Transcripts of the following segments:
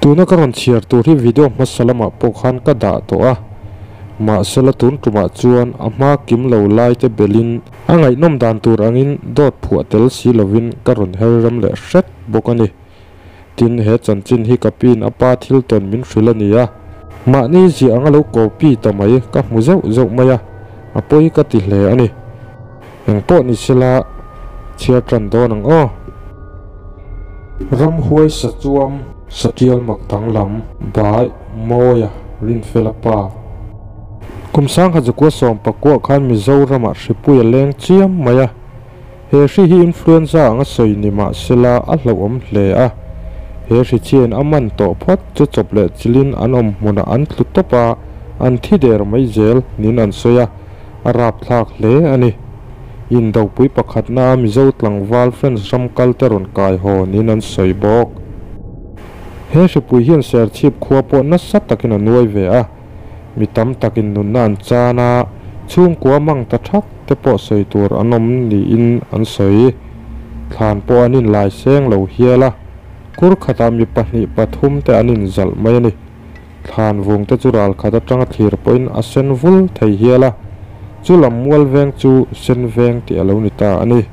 Tuna ka rawn chhiar tur hi video hmasa lamah pawh khan ka dah tawh a, mahsela tun tumah chuan a hma kim lo lai te belhin a ngaihnawm dan tur angin dawt phuah tel si lovin ka rawn her rem leh hret bawk a ni. Tin, he chanchin hi ka piin a pa thil tawn min hrilh a ni a, mahni ziah anga lo copy ta mai ka hmu zeuh zeuh mai a, a pawi ka ti hle a ni. Engpawh ni sela chhiar tan dawn ang aw. Ramhuai sachuam satial mak danglam bai Mawia Rinfela pa. Kum sangha zakua sawm pakua khan Mizoramah hripui a leng chiam mai a. He hri hi influenza anga sawi ni mah sela a hlauhawm hle a. He hri chian a man tawh phawt chu chawp leh chilin an awm hmunah an tlu tawp a, an thi der mai zel niin an sawi a. A rapthlak hle a ni. Indopui pakhatna a Mizo tlangval French ram kal te rawn kai haw niin an sawi bawk. He hripui hian Serchhip khua pawh nasa takin a nuai ve a, mi tam takin nunna an chan a, chhungkua mang ta thak te pawh sawi tur an awm niin an sawi. Thlan pawh an inlai seng lo hial a, kur khatah mi pahnih pathum te an inzalh mai a ni. Thlan vung te chu ral khat atanga thlir pawhin a sen vul thei hial a, chu lam mual veng chu sen veng tih a lo ni ta a ni.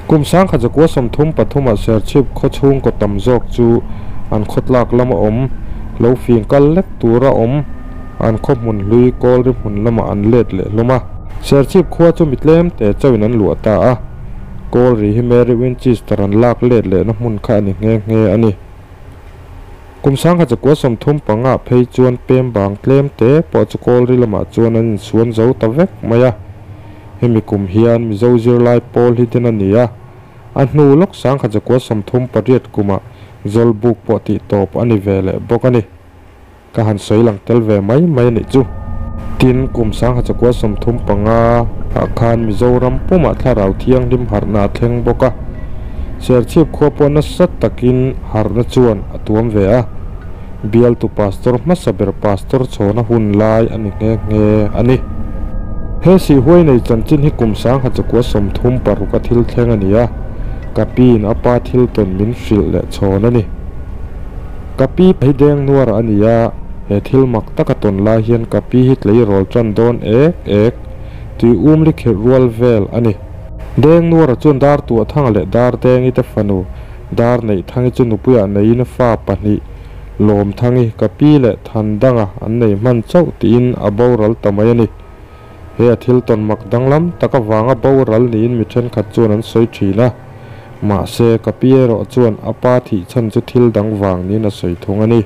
Kum sangkhat zakua 33 ah Serchhip khaw chhungkaw tam zawk chu an khawtlak lama awm, lo fing kal lek tura awm, an khaw hmun hlui Kawlri hmun lamah an let leh hlawm a. Serchhip khua chu mi tlem te chauhin an luah ta a, Kawlri hi Mary Winchester an lak let lehna hmun kha a ni nghe nghe a ni. Kum sangkhat zakua 35 phei chuan pem bang tlem te pawh chu Kawlri lamah chuan an insuan zo ta vek mai a. Hemi kum hian Mizo zirlai pawl hi din a ni a, a hnu lawk sangkhat zakua 38 kumah Zawlbuk pawh tih tawp a ni ve leh bawk a ni. Ka han sawi lang tel ve mai mai a nih chu. Tin, kum sangkhat zakua 35 ah khan Mizoram pumah thlarau thianghlim harhna a thleng bawk a. Serchhip khua pawh nasa takin harhna chuan a tuam ve a. Bialtu pastor hmasa ber pastor chhawna hun lai a ni nghe nghe a ni. He sihhuai nei chanchin hi kum sangkhat zakua 36 a thil thleng a ni a, ka piin a pa thil tawn min hrilh leh chhawn a ni. Ka pi hi deng nuar a ni a, he thil mak taka tawn lai hian ka pi hi tleirawl tan dawn ek ek, tui um li khirh rual vel a ni. Deng nuara chuan dar tuah thanga leh dar dengi te fanu dar neih thangi chu nupuiah neiin fa pahnih lawm thangi ka pi leh than danga an nei hman chauh tiin a boral ta mai a ni. He a thil tawn mak danglam tak avanga boral niin mi thenkhat chuan an sawi thin a, mahse ka pi erawh chuan a pa thih chhan chu thil dang vang niin a sawi thung a ni.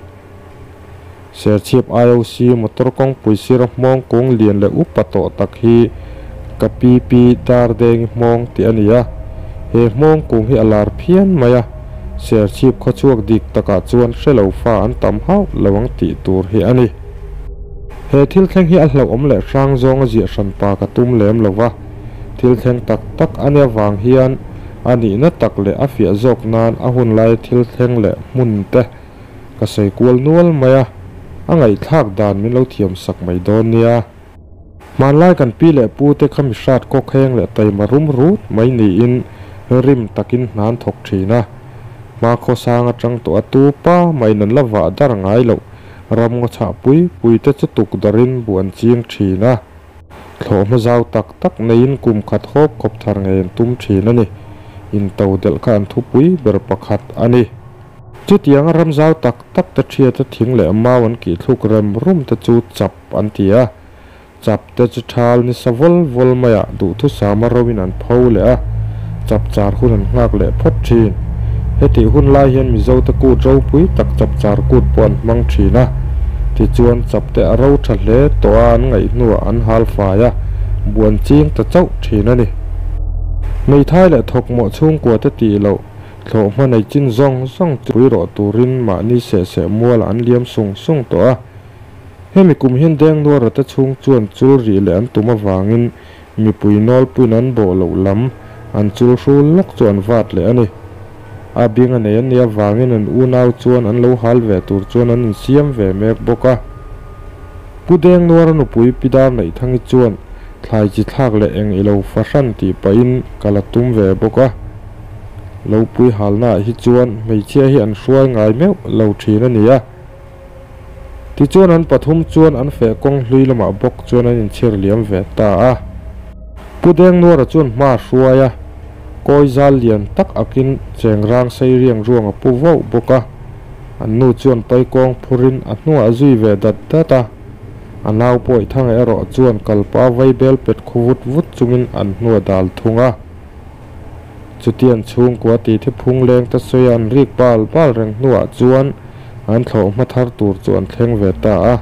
Serchhip IOC motor kawngpui sira hmawng kung lian leh upa tawh tak hi ka pi pi dar dengi hmawng tih a ni a, he hmawng kung hi a lar phian mai a, Serchhip khawchhuak dik takah chuan hrelo fa an tam hauh lo ang tih tur hi a ni. He thil thleng hi a hlauhawm leh hrang zawnga ziah hran pa ka tum lem lo va, thil thleng tak tak a nia vang hian a nihna tak leh a fiah zawk nan a hun laia thil thleng leh hmun te ka sawi kual nual mai a, a ngaihthlak dan min lo thiam sak mai dawn nia. Hmanlai kan pi leh pu te kha mi hrat kawkheng leh taima rum rut mai niin rim takin hna an thawk thin a, hma khawsang atang tawh a tu pa maiin an la vah dar ngai loh. Ram ngaw chhah pui pui te chu tuk darin buh an ching thin a, thlawhhma zau tak tak neiin kum khat hawp khawp thar ngei an tum thin a ni. Into delh kha an thupui ber pakhat a ni. Chutianga ram zau tak tak te thiata thing leh mau an kih thluk rem rum te chu chap an ti a. Chap te chu thal ni sa vawl vawl maiah duhthusama roin an pho leh a, chap char hun an nghak leh phawt thin. Hetih hun lai hian Mizo te kut ropui tak chap char kut pawh an hmang thin a. Tichuan chap te a ro tha hle tawh a an ngaih hnuah an hal fai a, buan ching ta chauh thin a ni. Hmeithai leh thawkmawh chhungkua te tih loh thlawh hma nei chin zawng zawng chu pui rawh turin mahni seh seh mualah an liam sung sung tawh a. Hemi kum hian Dengnuara te chhung chuan chul rih leh an tum avangin mipui nawlpuiin an bawh loh lam an chul hrul lawk chu an vat leh a ni. A bing a nei an nih avangin an unau chuan an lo hal ve tur chuan an insiam ve mek bawk a. Pu Dengnuara nupui Pi Darneihthangi chuan thlai chi thlak leh eng i lo fahran tih pahin ka la tum ve bawk a. Lo pui halnaah hi chuan hmeichhia hi an hruai ngai meuh lo thin a ni a. Tichuan an pathum chuan an feh kawng hlui lamah bawk chuan an inchhir liam ve ta a. Pu Dengnuara chuan hma a hruai a, kawi zal lian tak akin chengrang sei riang ruang a pu vauh bawk a. An nu chuan paikawng phurin a hnungah a zui ve dat dat a. A nau Pawihthanga erawh chuan kalpa vaibel pet khu vut vut chungin an hnu a dal thung a. Chutiang chhungkua tih thi phung leng te sawi an rik bal bal reng hnuah chuan an thlawh hma thar tur chu an thleng ve ta a.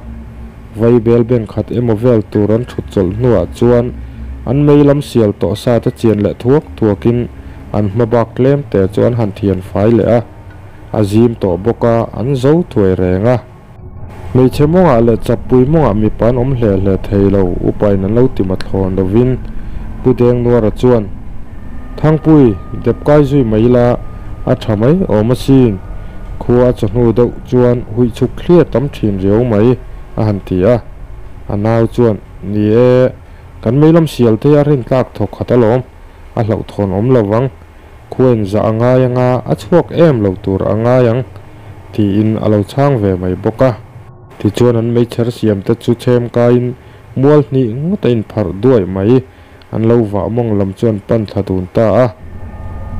Vaibel beng khat emaw vel tur an thut chawlh hnuah chuan an mei lam sial tawh sa te chian leh thuak thuakin an hma bak tlem te chu an han thian fai leh a. A zim tawh bawk a, an zo thuai reng a. Hmeichhe mawngah leh chappui mawngah mipa an awm hle hle thei lo, upain an lo ti mathlawn lovin Pu Dengnuara chuan, Thangpui, dep kai zui mai ila a tha mai awm asin, khua a chawhnu deuh chuan huih chhuk thliar tam thin riau mai, a han ti a. A nau chuan, Ni e, kan meilam sial te hi a rintlak thawk khat alawm, a hlauhthawn awm lo vang. Khuain zah a ngai anga a chhuak em lo tur a ngai ang tiin a lo chhang ve mai bawk a. Tichuan an meichher siam te chu chhem kaiin mual hnih ngawt a inpharh duai mai. An lo vah mawng lam chu an pan thla dun ta a.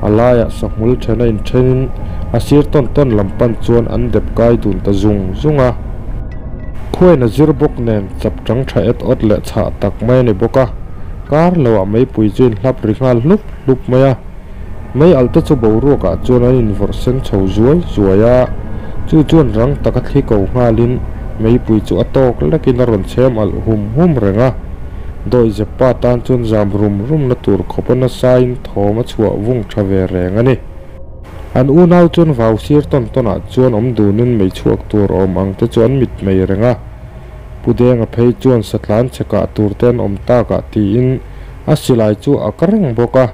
A laiah sahmul then a inthenin a sir tawn tawn lam pan chuan an dep kai dun ta zung zung a. Khuain a zir bawk nen chap chang tha et awt leh chhah tak mai a ni bawk a. Kar loah meipui chu inhlap ri nghal hlup hlup mai a, mei alh te chu boruakah chuan an invawrh sen chho zuai zuai a, chu chuan rang taka thli ko nghalin meipui chu a tawk lekin a rawn chhem alh hum hum reng a, dawihzep pa tan chuan zam rum rumna tur khawpa nasain thawm a chhuah vung tha ve reng a ni. An unau chuan vau sir tawn tawnah chuan awm dunin mei chhuak tur awm ang te chu an mit mei reng a. Pu Denga phei chuan satlan che kah tur te an awm tak ah tiin a silai chu a ka reng bawk a.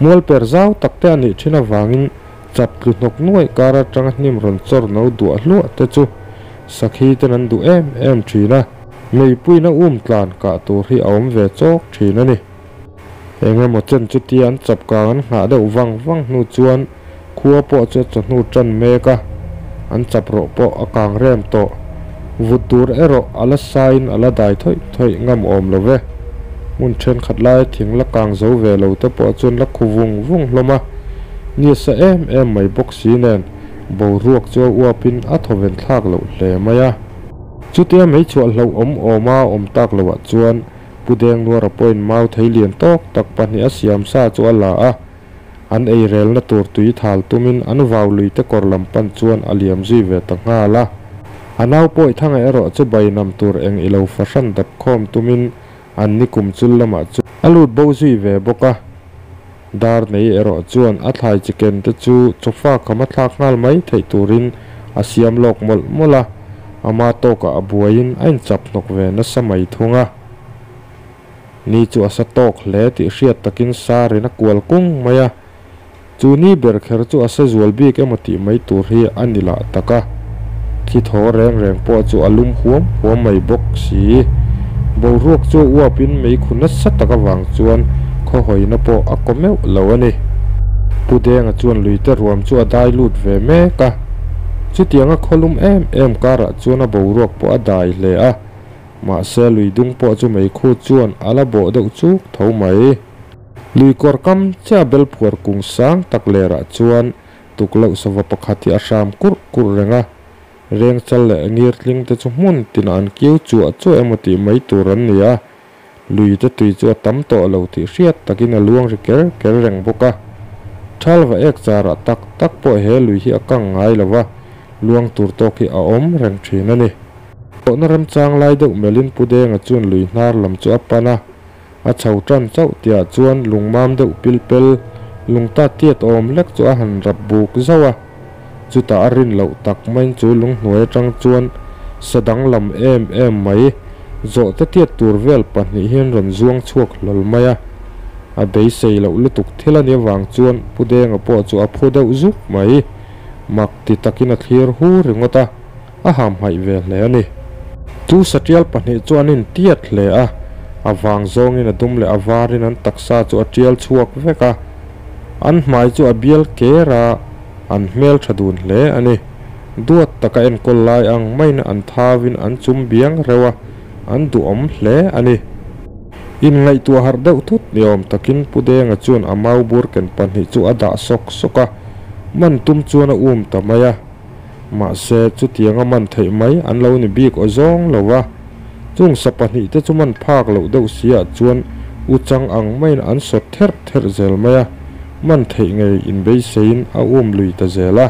Mual per zau tak te a nih thin avangin chap tlu hnawk nuaih kar atanga hnim rawn chawr no duah hluah te chu sakhi ten an duh em em thin a, meipuiin a um tlan kah tur hi a awm ve chawk thin a ni. Eng emaw chen chutia an chap kang an nghah deuh vang vang hnu chuan khua pawh chu a chawhnu tan mek a, an chap rawh pawh a kang rem tawh. Vut tur erawh a la sain a la dai thawih thawih ngam awm lo ve. Hmun thenkhat laia thing la kang zo ve lo te pawh chuan la khu vung vung hlawm a, ni sa em em mai bawk si nen boruak chu a uapin a thawven thlak loh hle mai a. Chutia meichhuah hlauh awm awma awm tak loah chuan Pu Dengnuara pawhin mau thei lian tawk tak pahnih a siam sa chu a la a, an ei relna tur tui thal tumin an vau lui te kawr lam pan chuan a liam zui ve ta nghal a. A nau Pawihthanga erawh chu bainam tur eng i lo fahran dap khawm tumin an ni kum chul lamah chu a lut bo zui ve bawk a. Dar nei erawh chuan a thlai chi ken te chu chawfa kham a thlak nghal mai theih turin a siam lawk mawlh mawlh a, ama tawkah a buaiin a inchap hnawk ve nasa mai thung a. Ni chu a sa tawk hle tih hriat takin sarin a kual kung mai a, chu ni ber kher chu a sa zual bik emaw tih mai tur hi a ni lah tak a. Thli thaw reng reng pawh chu a lum huam huam mai bawk si. Boruak chu a uapin meikhu nasa tak avang chuan khawhawina pawh a kaw meuh lo a ni. Pu Denga chuan luite ruam chu a dai lut ve mek a. Chutianga khawlum em em karah chuan a boruak pawh a dai hle a. Mahse lui dung pawh chu meikhu chuan a la bawh deuh chuk tho mai. Lui kawr kam chiah bel phuar kung sang tak lerah chuan Tukloh sava pakhat hi a hram kurh kurh reng a, rengchal leh ngirtling te chu hmun tinah an kiu chuah chuah emaw tih mai tur an ni a, lui te tui chu a tam tawh lo tih hriat takin a luang ri ker ker reng bawk a. Thalva ek charah tak tak pawh he lui hi a kang ngai lo va, luang tur tawk hi a awm reng thin a ni. Tawhna remchang lai deuh melhin Pu Denga chuan lui hnar lam chu a pan a, A chho tan chauh tihah chuan lungmam deuh pil pel, lungta tiat awm lek chu a han rap buk zauh a. Chutah a rin loh tak maiin chu lunghnuai atang chuan sa danglam em em mai, zawhte tiat tur vel pahnih hian rawn zuang chhuak hlawl mai a. A beisei loh lutuk thil a nih avang chuan Pu Denga pawh chu a phu deuh zuk mai. Mak ti takin a thlir hu ringawt a. A hamhaih ve hle a ni. Chu satial pahnih chu an intiat hle a, a vang zawngin a dum leh a varin an taksa chu a tial chhuak vek a. An hmai chu a bial ker a, an hmel tha dun hle a ni. Duat taka enkawl lai ang maiin an thauin an chum biang reuh a, an duhawm hle a ni. Inngaihtuah harh deuh thut ni awm takin Pu Denga chuan a mau bur ken pahnih chu a dah sawk sawk a, man tum chuan a um ta mai a. Mahse, chutianga man theih mai an lo ni bik aw zawng lo a, chung sa pahnihte chu man phak loh deuh siah chuan u chang ang maiin an sawt therh therh zel mai a, man theih ngei inbeiseiin a um lui ta zel a.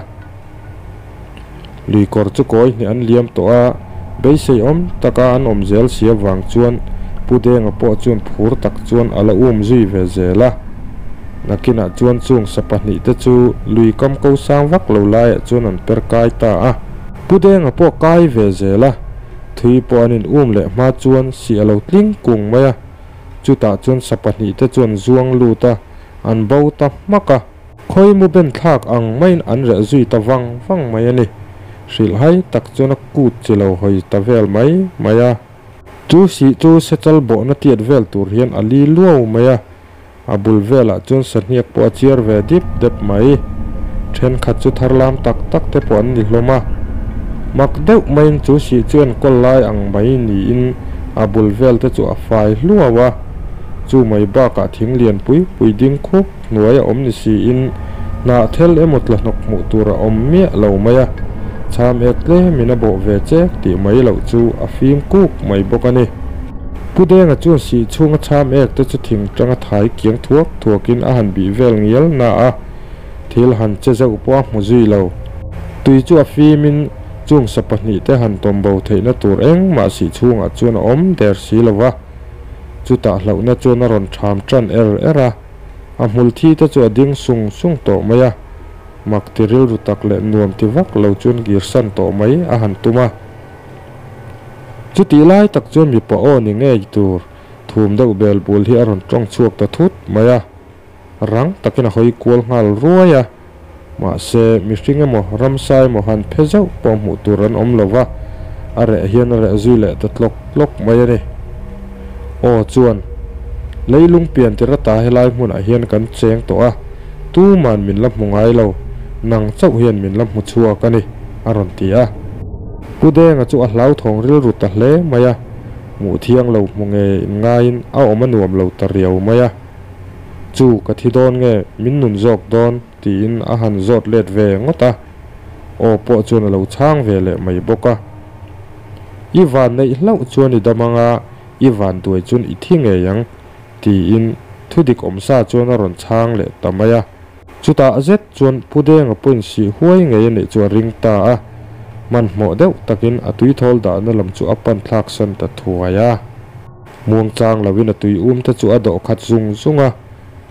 Lui kawr chu kawi hnih an liam tawh a, beisei awm taka an awm zel si avang chuan Pu Denga pawh chuan phur tak chuan a la um zui ve zel a. Nakinah chuan chung sa pahnihte chu lui kam ko sang vak lo laiah chuan an per kai ta a. Pu Denga pawh kai ve zel a, thui pawh an in um leh hma chuan sih a lo tling kung mai a. Chutah chuan sa pahnihte chuan zuang lut a, an bo ta hmak a. Khawi mu ben thlak ang maiin an reh zui ta vang vang mai a ni. Hrilhhai tak chuan a kut chi lo hawi ta vel mai mai a. Chu sih chu sechal bawhna tiat vel tur hian a li luau mai a. A bul velah chuan sahniak pawh a chiar ve dip dep mai. Thenkhat chu tharlam tak tak te pawh an ni hlawm a. Mak deuh maiin chu sih chu enkawl lai ang mai niin a bul vel te chu a fai hluau a. Chu mai bakah thing lian pui pui ding khup hnuai a awm ni siin hnah thel emaw tla hnawk hmuh tur a awm miah lo mai a. Chham ek tlemin a bawh ve chek tih mai loh chu a fim kuk mai bawk a ni. Pu Denga chuan sih chhunga chham ek te chu thing tanga thai kiang thuak thuakin a han bih vel ngial na a, thil han che zeuh pawh a hmu zui lo. Tui chu a fimin chung sa pahnih te han tawm bo theihna tur engmah sih chhungah chuan a awm der si lo va. Chutah hlauhna chuan a rawn ṭham ṭan er er a, a hmul thi te chu a ding sung sung tawh mai a. Mak ti rilru tak leh nuam ti vak lo chuan girsan tawh mai a han tum a. Chutih lai tak chuan mipa aw ni ngei tur thum deuh bel bul hi a rawn tawng chhuak ta thut mai a, rang takin a hawi kual nghal ruai a. Mahse, mihring emaw ramsa emaw han phe zauh pawh hmuh tur an awm lo va, a reh hian a reh zui leh ta tlawk tlawk mai a ni. Aw chuan, leilung pian tir ata helai hmunah hian kan cheng tawh a, tuman min la hmu ngai lo, nang chauh hian min la hmu chhuak a ni, a rawn ti a. Pu Denga chu a hlauthawng rilru ta hle mai a, hmuh thiang lo hmu nge inngaiin a awm a nuam lo ta riau mai a. Chu ka thi dawn nge min nun zawk dawn tiin a han zawt let ve ngawt a, aw pawh chuan a lo chhang ve leh mai bawk a. I van neih hlauh chuan i dam anga i van duai chuan i thi ngei ang tiin thudik awmsa chuan a rawn chhang leh ta mai a. Chutah zet chuan Pu Denga pawhin sih huai ngei a neih chu a ring ta a, hmanhmawh deuh takin a tuithawl dahna lam chu a pan thlak san ta thuai a. Muangchang loin a tui um te chu a dawh khat zung zung a,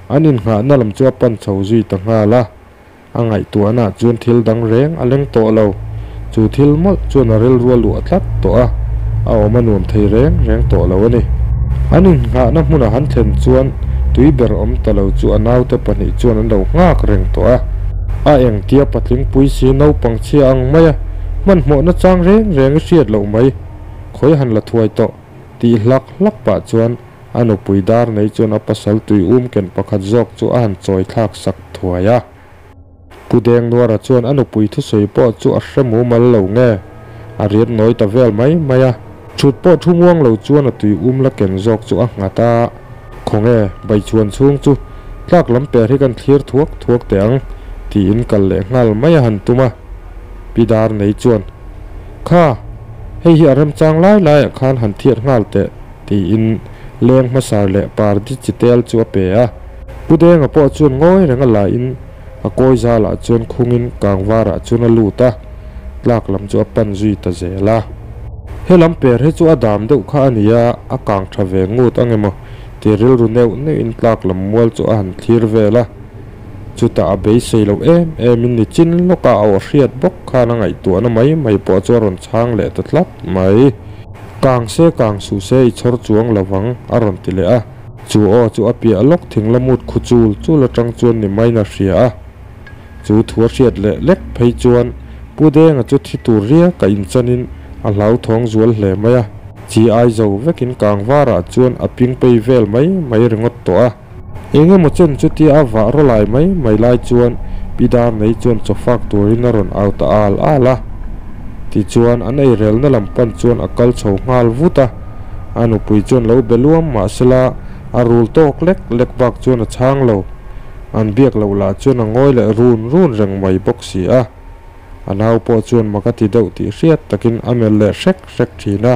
an innghahna lam chu a pan chho zui ta nghal a. A ngaihtuahnaah chuan thil dang reng a leng tawh lo, chu thil mawlh chuan a rilru a luah tlat tawh a, a awm a nuam thei reng reng tawh lo a ni. An innghahna hmunah han thlen chuan tui ber awm ta lo chu a naute pahnih chuan an lo nghak reng tawh a. A engtia patling pui si naupang chhia ang mai a, hmanhmawhna chang reng reng i hriat loh mai, khawi han la thuai tawh tih hlak hlak pah chuan a nupui dar nei chuan a pasal tui um ken pakhat zawk chu a han chawi thlak sak thuai a. Pu Dengnuara chuan a nupui thusawi pawh chu a hre mumal lo nge, a riat nawi ta vel mai mai a. Thut pawh thu muang lo chuan a tui um la ken zawk chu a nghat a. Khawnge, Baichhuan chhung chu tlak lam per hi kan thlir thuak thuak teh ang, tiin kal leh nghal mai a han tum a. Pi Dar nei chuan, Kha, hei hi a remchang lai laiah khan han thiat nghal teh, tiin leng hmasar leh par di chi tel chu a pe a. Pu Denga pawh chuan ngawi reng a lahin a kawi zalah chuan khungin kangvarah chuan a lut a, tlak lam chu a pan zui ta zel a. He lam per hi chu a dam deuh kha a ni a, a kang tha ve ngut ang emaw ti rilru neuh neuhin tlak lam mual chu a han thlir vel a. Chutah a beisei loh em emin ni chin lawka a aw hriat bawk khan a ngaihtuahna mai mai pawh chu a rawn chhang leh ta tlat mai. Kang se kang suh se i chhawr chuang lovang a rawn ti leh a. Chu aw chu a piah lawk thing la mut khu chul chul atang chuan ni maiin a hria a. Chu thu a hriat leh lek phei chuan Pu Denga chu thi tur riak a inchanin a hlauthawng zual hle mai a. Chi ai zo vekin kangvarah chuan a ping pei vel mai mai ringawt tawh a. Eng emaw chen chutia a vah rawlai mai mai lai chuan Pi Darnei chuan chaw fak turin a rawn au ta al al a. Tichuan an eirelna lam pan chuan a kal chho nghal vut a, a nupui chuan lo be luam mahsela a rul tawk lek lek bak chuan a chhang lo. An biak loh lah chuan a ngawi leh run run reng mai bawk si a. A nau pawh chuan mak a ti deuh tih hriat takin a melh leh hrek hrek thin a.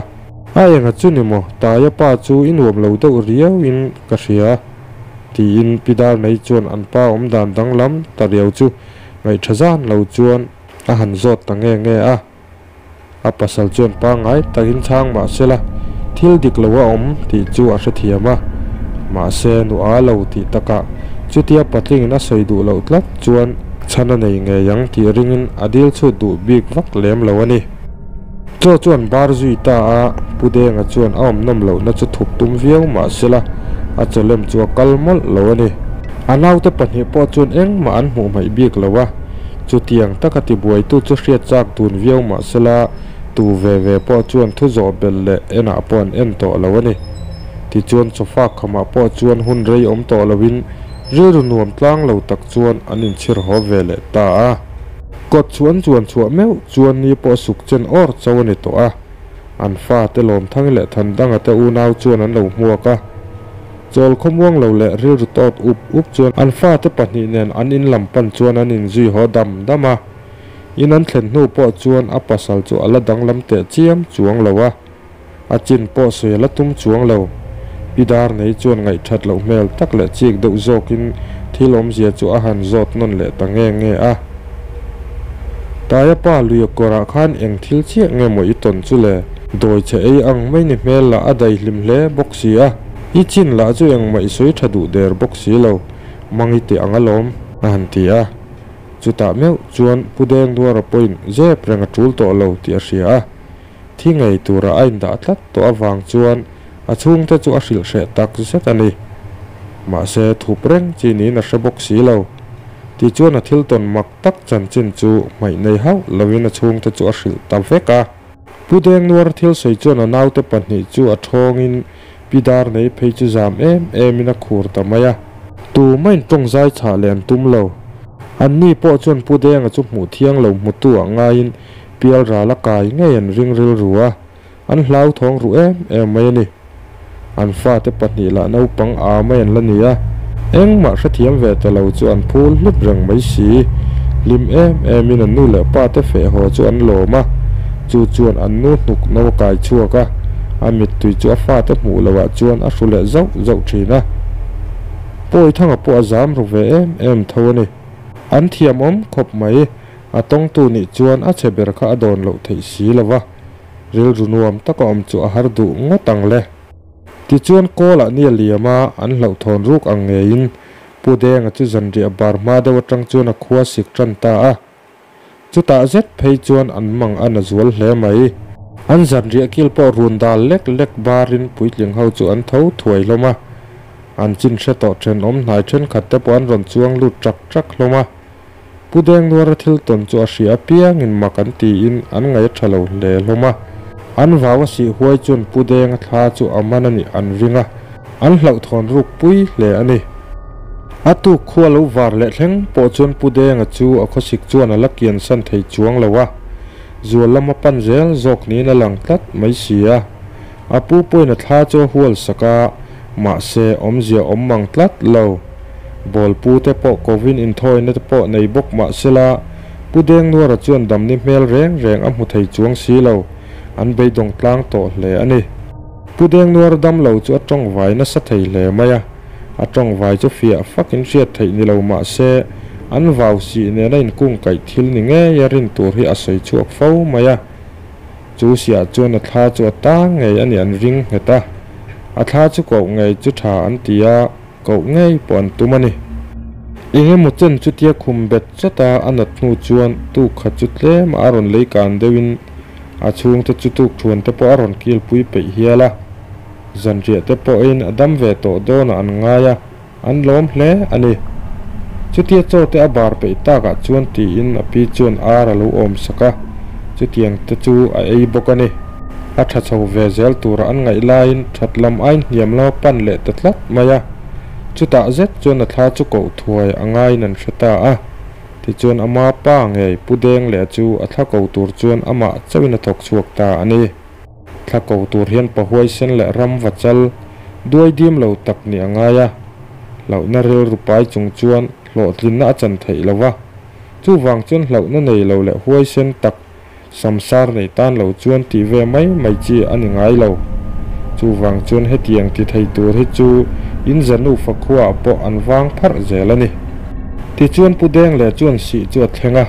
A enga chu ni maw, Taia pa chu i nuam lo deuh riau in ka hria, tiin Pi Darnei chuan an pa awm dan danglam ta riau chu ngaihṭha zan lo chuan a han zawt ta nge nge a. A pasal chuan pangngai takin chhang mah sela thil dik lo a awm tih chu a hrethiam a, mahse nu a lo tih takah chutia patlingin a sawi duh loh tlat chuan chhan a nei ngei ang tih ringin a dil chhut duh bik vak lem lo a ni. Chaw chuan bar zui ta a, Pu Denga chuan a awm nawm lohna chu thup tum viau mah sela a chawlem chu a kal mawlh lo a ni. A naute pahnih pawh chuan engmah an hmuh hmaih bik lo a. Chutiang taka tibuaitu chu hriat chak dun viau mah sela, tu ve ve pawh chuan thu zawh belh leh enah pawh an en tawh lo a ni. Tichuan sofa khamah pawh chuan hun rei awm tawh loin rilru nuam tlang lo tak chuan an inchhir haw ve leh ta a. Kawt chu an chuan chhuah meuh chuan ni pawh suk chen awr cho a ni tawh a. An fate Lawmthangi leh Thandanga te unau chuan an lo hmuak a. Chawl khawmuang lo leh rilru tawt up up chuan an fate pahnih nen an in lam pan chuan an inzui haw dam dam a. In an thlen hnu pawh chuan a pasal chu a la danglam teh chiam chuang lo a, a chin pawh sawi a la tum chuang lo. Pi Darnei chuan ngaihthat loh hmel tak leh chik deuh zawkin thil awmzia chu a han zawt nawn leh ta nge nge a. Taia pa lui kawrah khan eng thil chiah nge maw i tawn chu le? Dawi che ei ang mai ni hmel lah a daihlim hle bawk si a, i chin lah chu engmah i sawi tha duh der bawk si lo, mang i tih ang alawm, a han ti a. Chutah meuh chuan Pu Dengduara pawhin zep reng a tul tawh lo tih a hria a, thi ngei tura a indah tlat tawh avang chuan a chhungte chu a hrilh hreh tak zet a ni. Mahse thup reng chi niin a hre bawk si lo. Tichuan a thil tawn mak tak chanchin chu hmaih nei hauh lovin a chhungte chu a hrilh ta vek a. Pu Dengnuar thil sawi chuan a naute pahnih chu a thawngin Pi Darnei phei chu zam em emin a khur ta mai a. Tumahin tawng zai chhah leh an tum lo. Anni pawh chuan Pu Denga chu hmuh thiang lo hmutu ah ngaiin pial ral a kai ngei an ring rilru a, an hlauthawng ru em em mai a ni. An fate pahnih lah naupang a mai an la ni a, engmah hrethiam ve ta lo chu an phul hlup reng mai si. Hlim em emin an nu leh pa te feh haw chu an lawm a, chu chuan an nu hnuk no a kai chhuak a, a mittui chu a fate hmuh loh ah chuan a hru leh zauh zauh thin a. Pawithanga pawh a zam ru ve em em tho a ni. An thiamawm khawp mai, a tawngtu nih chuan a chhe ber kha a dawn loh theih si lo va. Rilru nuam taka awm chu a har duh ngawt ang le. Tichuan Kawlah ni a liam a, an hlauhthawn ruk ang ngeiin Pu Denga chu zanriah bar hma deuh atang chuan a khua sik tan ta a. Chutah zet phei chuan an mang a na zual hle mai. An zanriah kil pawh run dal lek lek barin puitling ho chu an tho thuai hlawm a. An chin hre tawh thenawm hnai thenkhat te pawh an rawn chuang lut ṭak ṭak hlawm a. Pu Dengnuara thil tawn chu a hria apiangin mak an tiin an ngaih a tha lo hle hlawm a. An vau a sih huai chuan Pu Denga thla chu a man a nih an ring a, an hlauhthawn ruk pui hle a ni. A tuk khua lo var leh thleng pawh chuan Pu Denga chu a khawsik chuan a la kian san thei chuang lo a, zual lama pan zel zawk niin a lang tlat mai si a. A pu pawhin a thla chu a hual sak a, mahse awmzia awm mang tlat lo. Ball pu te pawh kovin inthawina te pawh nei bawk mah sela, Pu Dengnuara chuan damni hmel reng reng a hmu thei chuang si lo, an beidawng tlang tawh hle a ni. Pu Dengnuara dam lo chu a tawngvai nasa thei hle mai a, a tawngvai chu fiah fakin hriat theih ni lo mah se, an vau sih nena inkungkaih thil ni ngei a rin tur hi a sawi chhuak fo mai a. Chu siah chuan a thla chu a tang ngei a nih an ring nghet a, a thla chu koh ngei chu tha an ti a, koh ngei pawh an tum a ni. Eng emaw chen chutia khum bet chawt a a nat hnu chuan tuk khat chu tlem a rawn lei kan deuhin a chhungte chu tuk thuan te pawh a rawn kilpui peih hial a, zanriah te pawhin a dam ve tawh dawnah an ngai a, An lawm hle a ni. Chutia chaw te a bar peih takah chuan tiin a pi chuan ar a lo awm sak a, chutiang te chu a ei bawk a ni. A tha chho ve zel tura an ngaih laiin that lam ain hniam lama pan leh ta tlat mai a. Chutah zet chuan a thla chu koh thuai a ngaiin an hre ta a. Tichuan ama pa ngei Pu Deng leh chu a thla ko tur chuan amah chauhin a thawk chhuak ta a ni. Thla ko tur hian pa huaisen leh ram va chal duai dim lo tak nih a ngai a. Hlauhna rilru pai chung chuan hlawhtlinna a chan theih lo va. Chuvang chuan hlauhna nei lo leh huaisen tak samsar nei tan lo chuan tih ve mai mai chi a ni ngai lo. Chuvang chuan hetiang ti thei tur hi chu in za nufa khuaah pawh an vang pharh zel a ni. Tichuan Pu Deng leh chuan sih chu a thleng a,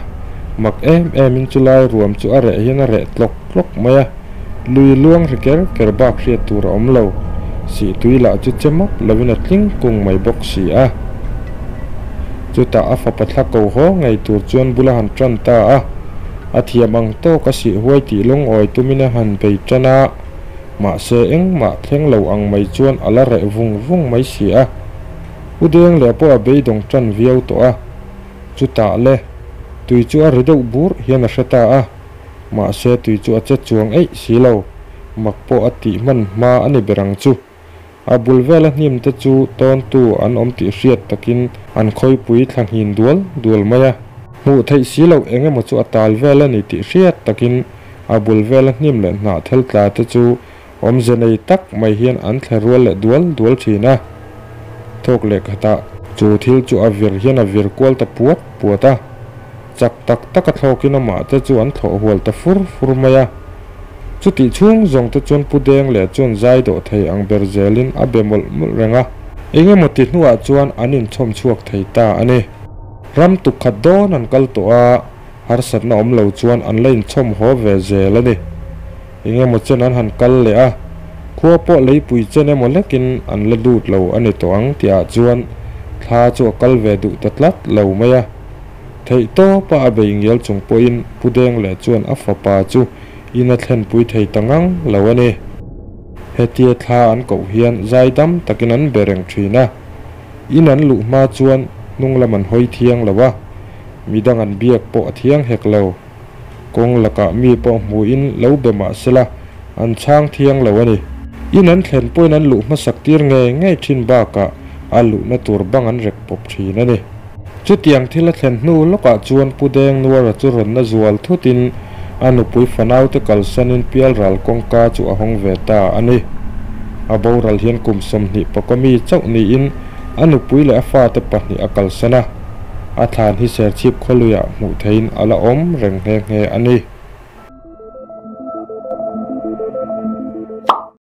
mak em emin chulai ruam chu a reh hian a reh tlawk tlawk mai a, lui luang ri ker ker bak hriat tur a awm lo. Sih tui lah chu che map lovin a tling kung mai bawk si a. Chutah a fapa thla ko haw ngei tur chuan bula han tan ta a. A thiam ang tawk a sih huai tih lungawi tumin a han bei tan a, mahse engmah thleng lo ang mai chuan a la reh vung vung mai si a. U Deng leh pawh a beidawng tan viau tawh a, chutah le, tui chu a ri deuh bur hian a hre ta a, mahse tui chu a che chuang eih si lo, mak pawh a tih hman hma a ni ber ang chu. A bul vela hnim te chu tawntu an awm tih hriat takin an khawipui thla nghin dual dual mai a. Hmuh theih si loh eng emaw chu a tal vel a ni tih hriat takin a bul vela hnim leh hnah thel tla te chu awmze nei tak mai hian an thle rual leh dual dual thin a. Thawk leh khatah chu thil chu a vir hian a vir kual ta puat puat a. Chak tak taka thlawkin amah te chu an thlawh hual ta fur fur mai a. Chutih chhung zawng te chuan Pu Deng leh chuan zai dawh thei ang ber zelin a be mawlh mawlh reng a. Eng emaw ti hnuah chuan an inchhawm chhuak thei ta a ni. Ram tuk khat dawn an kal tawh a, harsatna awm lo chuan an la inchhawm haw ve zel a ni. Eng emaw chen an han kal leh a, khua pawh leipui chen emaw lekin an la lut lo a ni tawh ang tihah chuan thla chu a kal ve duh ta tlat lo mai a. Theih tawpa a bei ngial chung pawhin Pu Deng leh chuan a fapa chu in a thlenpui thei ta ngang lo a ni. Hetia thla an koh hian zai dam takin an be reng thin a, in an luh hma chuan hnung lam an hawi thiang lo a, midang an biak pawh a thiang hek lo. Kawng lakah mi pawh hmuhin lo be mah sela an chhang thiang lo a ni. In an thlen pawhin an luh hmasak tir ngei ngei thin bakah a luhna tur bang an rek pawp thin a ni. Chutiang thil a thlen hnu lawkah chuan Pu Deng Nuara chu rawn na zual thutin a nupui fanaute kalsanin pialral kawngka chu a hawng ve ta a ni. A boral hian kum 20 pakawmi chauh niin a nupui leh a fate pahnih a kalsan a, a thlan hi Serchhip khawluiah hmuh theihin a la awm reng nghe nghe a ni.